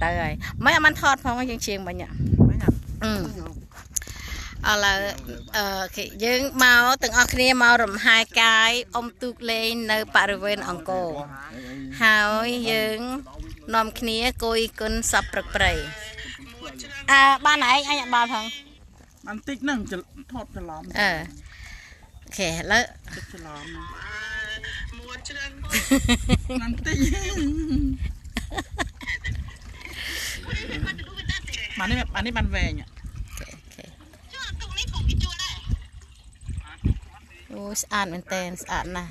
ទៅហើយមិនអត់បានថតផងយើងឈៀងមិញ មិញអត់ អឺឥឡូវអឺគេយើងមកទាំងអស់គ្នាមករំហែកាយអុំទូកលេងនៅបរិវេណអង្គរហើយយើងនាំគ្នាគយគុណសពព្រឹកព្រៃអើបានឯងអញអត់បានផង បានតិចហ្នឹងថតច្រឡំ អឺ OK ឥឡូវ ទឹកច្រឡំបានតិចបាននេះបាននេះបានវែង OK អូស្អាតមែនតើស្អាតណាស់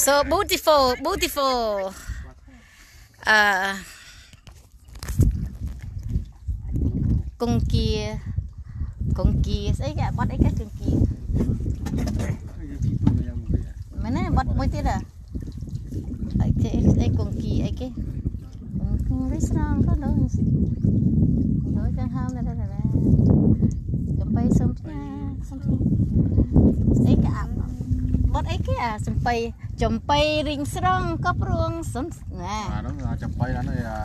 so beautiful beautiful អឺគង្គាគង្គាស្អីគេបត់អីគេគង្គាមែនទេបត់មួយទៀតហ៎អីគេស្អីគង្គាអីគេគង្គរិស្រងក៏ដូចដូចកាហាមដែរដែរចំបៃសុំផ្ញើសុំផ្ញើស្អីគេអាបត់អីគេអាសំបីចំបៃរីងស្រងក៏ព្រួងសុនណា អានោះចំបៃហ្នឹងអា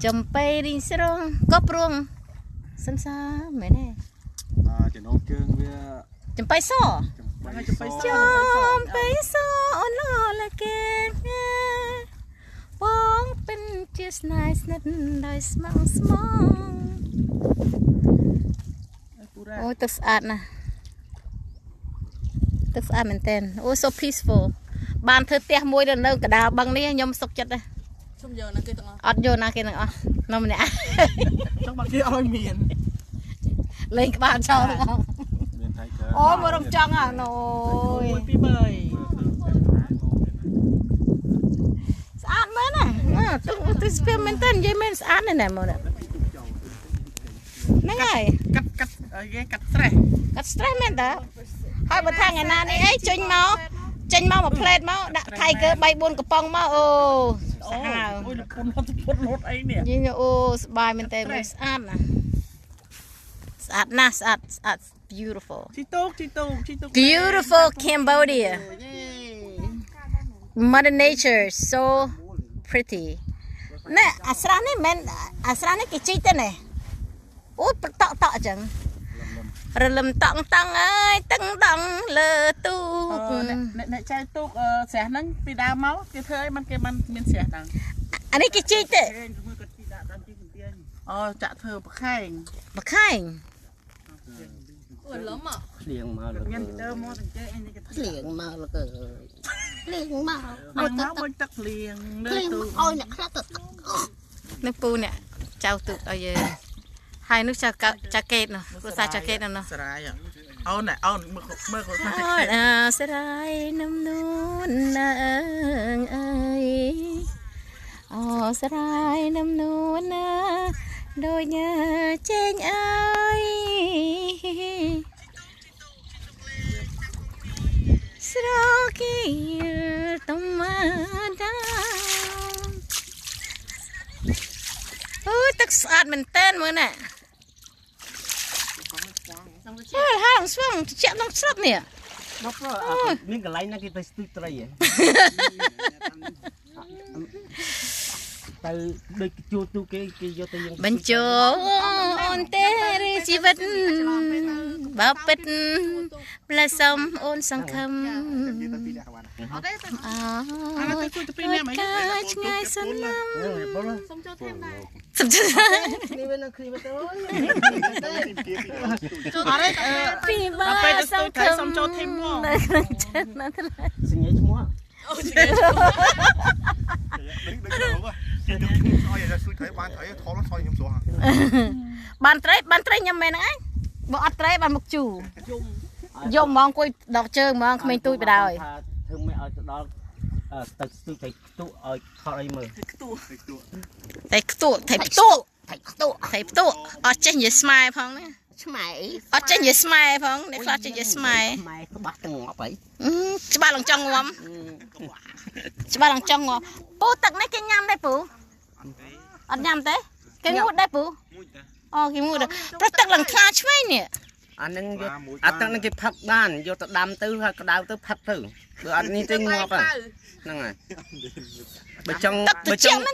ចំបៃរីងស្រងក៏ព្រួងសុនសាមែនទេ អាចំណងជើងវា ចំបៃស ចំបៃស ចំបៃសអូនលគេបងពិនជាស្នេហ៍ស្និទ្ធដោយស្មងស្មងអូទឹកស្អាតណាស់ទឹកស្អាតមែនទែនអូ so peaceful បានធ្វើផ្ទះមួយនៅកដាលបឹងនេះខ្ញុំសុខចិត្តដែរ ជុំយកណាគេទាំងអស់ អត់យកណាគេទាំងអស់នៅម្នាក់ ចង់បានគេឲ្យមាន លេងក្បាលចោលទាំងអស់ មានថៃកើ អូមករំចង់អាណូយ 1 2 3 ស្អាតមែនណាទឹកទឹកស្ពៀមែនតើនិយាយមែនស្អាតណាស់មកហ្នឹងហើយ កាត់កាត់អីគេកាត់ stress កាត់ stress មែនតើហើយបើថាថ្ងៃណានេះអីចេញមកចេញមកមួយផ្លេតមកដាក់ Tiger 3 4កំប៉ុងមកអូសាហាវ អូយលពុនលត់ពុនលត់អីនេះ យីអូស្បាយមែនតើស្អាតណាស់ស្អាតណាស់ស្អាតស្អាត beautiful ជីទូកជីទូកជីទូក beautiful Cambodia Mother Nature so pretty ណែអាស្រះនេះមិនអាស្រះនេះគេជីកទេណែអូតក់តក់អញ្ចឹងរលឹមតង់តង់អើយតឹងដងលើទូក អ្នកអ្នកចែកទូកស្រះហ្នឹងពីដើមមកគេធ្វើអីมันគេมันមានស្រះហ្នឹង អានេះគេជីកទេ អូចាក់ធ្វើប្រខែង ប្រខែង អូលំ ភ្លៀងមកលើ មានដើមមកអញ្ចឹងអីនេះគេ ភ្លៀងមកលើភ្លៀងមក មកមកវិញទឹកភ្លៀង លើទូឲ្យអ្នកខ្លះទៅ នៅពូអ្នកចៅទូកឲ្យយើងហើយនោះចៅចៅកេតនោះគ្រួសារចៅកេតនោះ សរាយអូនអូនមើលមើលគ្រួសារចៅកេត អាសរាយនំនួនណាអើយអូសរាយនំនួនណាដូចញើចេញអើយស្រគីលតំដាអូយទឹកស្អាតមែនតើមើលណាអូហាងស្វងជាក់ក្នុងស្រុកនេះ ដល់មានកន្លែងណាគេទៅស្ទូចត្រីហ៎ទៅដូចជួទូគេគេយកទៅយើង បញ្ចូលអូនទេរីជីវិតបើពិតផ្លែសុំអូនសង្ឃឹម អត់ទេទៅ អើ អាទៅជួយទៅពីនេះមិន កាឆ្ងាយសិនណា សុំចូលថែមដែរ សុំចូល គ្នាវិញនឹងគ្នាវិញទៅ ចូល អត់ទេ ពីបា ពេលទៅស្ទូចត្រីសុំចូលធីមផង នៅក្នុងចិត្តណាថ្លៃ សញ្ញាឈ្មោះ អូ ដឹងដឹងទៅឲ្យស្ទូចត្រីបានត្រីថតថតខ្ញុំស្រួល បានត្រីបានត្រីញ៉ាំមែនហ្នឹងឯងបើអត់ត្រីបានមុខជូរយំហ្មងអង្គុយដកជើងហ្មងក្មេងទូចបដ ாய் ថាធ្វើមិនឲ្យទៅដល់ទៅស្ទូចត្រីខ្ទុះឲ្យថតអីមើល ខ្ទុះ តែខ្ទក់តែផ្ទក់ ថៃខ្ទក់ តែផ្ទក់អត់ចេះនិយាយស្មែផងណា ឆ្ម៉ែ អត់ចេះនិយាយស្មែផងអ្នកខ្លះចេះនិយាយស្មែ ឆ្ម៉ែក្បាស់ទាំងងាប់អី ច្បាស់ឡើងចង់ងំច្បាស់ឡើងចង់ងំពូទឹកនេះគេញ៉ាំទេពូអត់ញ៉ាំទេគេងូតដែរពូអូគេងូតព្រោះទឹកឡើងថ្លាឆ្វេងនេះ អានឹងយកអាទឹកនឹងគេផឹកបានយកទៅដាំទៅហើយក្តៅទៅផឹកទៅបើអត់នេះទេងាប់ហ្នឹងហើយបើចង់ ទឹក បើ ត្រជាក់ ចង់